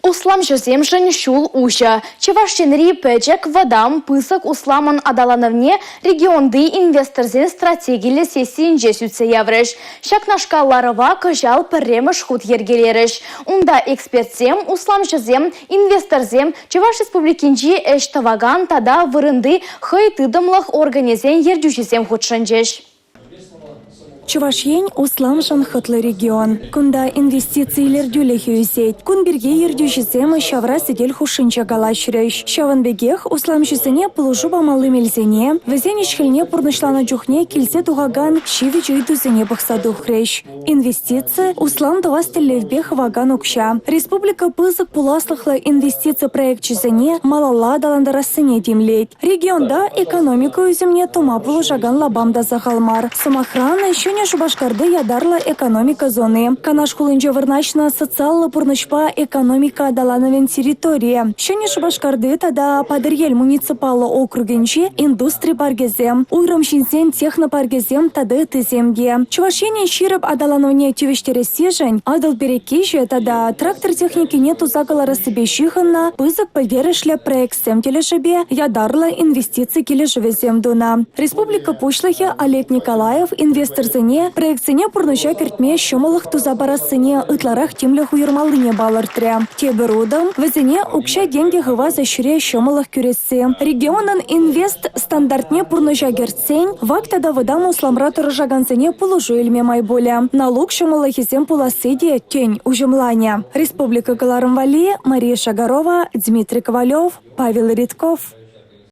Усламҫӑсемшӗн ҫул уҫӑ. Чӑваш Енри пӗчӗк, вӑтам, пысӑк усламӑн аталанӑвне регионти инвесторсен стратегиллӗ сессийӗнче сӳтсе яврӗҫ. Ҫакнашкал ларӑва кӑҫал пӗрремӗш хут йӗркелерӗҫ. Унта экспертсем, усламҫӑсем, инвесторсем, Чӑваш Республикинчи ӗҫ тӑвакан тата вырӑнти хӑй тытӑмлӑх органӗсен ертӳҫисем хутшӑнчӗҫ. Чӑваш Ен усламшӑн хӑтлӑ регион. Кунта инвестици илӗртӳлӗхӗ ӳсет. Кун пирки ертӳҫӗсем ҫавра сӗтел хушшинче калаҫрӗҫ. Ҫавӑн пекех усламҫӑсене пулӑшу памалли мелсене, вӗсен ӗҫ-хӗлне пурнӑҫланӑ чухне килсе тухакан ҫивӗч ыйтусене пӑхса тухрӗҫ. Инвестици, услам тӑвас тӗллевпе хывакан укҫа. Республика пысӑк пуласлӑхлӑ инвестици проекчӗсене малалла аталантарассине тимлет. Регионта экономика ӳсӗмне тума пулӑшакан лапам та сахал мар. Сӑмахран, Ҫӗнӗ Шупашкарти ятарлӑ экономика зони, Канаш хулинче вырнаҫнӑ социаллӑ пурнӑҫпа экономика аталанӑвӗн территорийӗ, Ҫӗнӗ Шупашкарти тата Патӑрьел муниципаллӑ округӗнчи индустри паркӗсем, уйрӑм ҫынсен технопаркӗсем тата ыттисем те. Чӑваш Енӗн ҫирӗп аталанӑвне тивӗҫтерессишӗн Атӑл перекечӗ тата трактор техникине туса кӑларассипе ҫыхӑннӑ пысӑк пӗлтерӗшлӗ проектсем тӗлӗшӗпе ятарлӑ инвестици килӗшӗвӗсем тунӑ. Республика Пуҫлӑхӗ Олег Николаев инвесторсене проектсене пурнӑҫа кӗртме ҫӑмӑллӑх туса парассине ытларах тимлӗх уйӑрмаллине палӑртрӗ. Тепӗр утӑм – вӗсене укҫа-тенкӗ хывас ӗҫре ҫӑмӑллӑх кӳресси. Регионӑн инвест стандартне пурнӑҫа кӗртсен вак тата вӑтам усламра тӑрӑшакансене пулӑшу илме май пулӗ. Налук ҫӑмӑллӑхӗсем пуласси те, тен, уҫӑмланӗ. Республика кӑларӑм валли Мария Шагарова, Дмитрий Ковалев, Павел Редков.